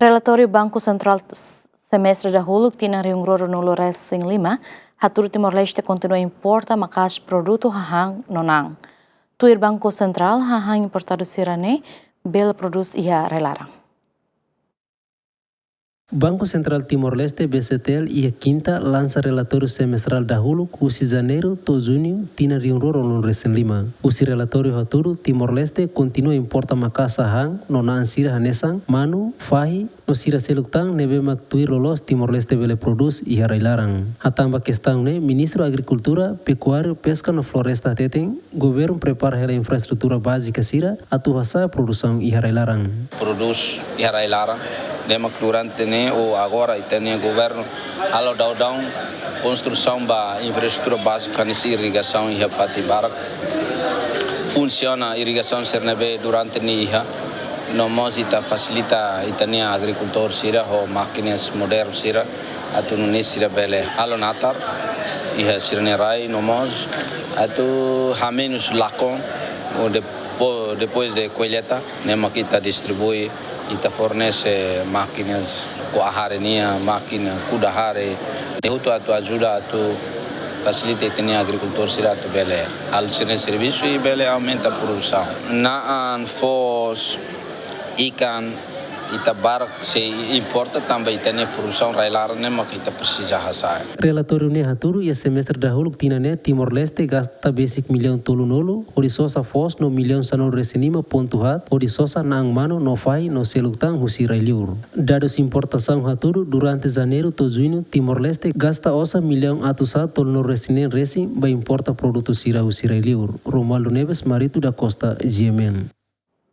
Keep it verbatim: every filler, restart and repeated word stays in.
Relatóriu Banku Sentrál semestre dahuluk tinan rihun rua ruanulu resin lima hatudu Timor-Leste kontinua importa maka'as produtu hahán no na'an. Tuir Banku Sentrál, hahán importadu sira-ne'e bele prodús iha rai-laran. Banku Sentrál Timor-Leste, B C T L, iha Kinta lansa relatóriu semestrál dahuluk husi Janeiru to'o Juñu tinan rihun rua ruanulu resin lima. Husi relatóriu hatudu, Timor-Leste kontinua importa maka'as hahán no na'an sira hanesan manu, fahi, no sira seluk tan ne'ebé mak tuir loloos Timor-Leste bele prodús iha rai-laran. Hatán ba kestaun ne'e, Ministru Agrikultura, Pekuária, Peska no Floresta hateten, governu prepara hela infraestrutura bázika sira atu hasa'e produsaun iha rai-laran. Prodús iha rai-laran, ne'e mak durante ne'e ou agora ita-nia governu halo daudaun konstrusaun ba infraestrutura bázika hanesan irrigasaun iha fatin barak. Funsiona irrigasaun sira ne'ebé durante ne'e iha, no mós ita fasilita ita-nia agrikultór sira ho mákinas modernu sira, atu nune'e sira bele halo natar iha sira-nia rai, no mós atu hamenus lakon, o depo-, depois de colheita, ne'e mak ita distribui, ita fornese mákinas, ko'a hare nian, mákina kuda hare, ne'e hotu atu ajuda atu fasilita ita-nia agrikultór sira atu bele halo sira-nia servisu i bele aumenta produsaun. Na'an, foos, ikan, ita barak sei importa tanba ita-nia produsaun rai-laran ne'e mak ita presiza hasa'e. Relatóriu ne'e hatudu iha semestre dahuluk tinan ne'e Timor-Leste gasta besik millaun tolunulu hodi sosa foos no millaun sanulu resin lima pontu haat hodi sosa na'an manu no fahi no seluk tan husi rai-liur. Dadus importasaun hatudu durante Janeiru to'o Juñu Timor-Leste gasta osan millaun atus haat tolunulu resin neen resin ba importa produtu sira husi rai-liur. Romualdo Neves, Marito da Costa, G M N.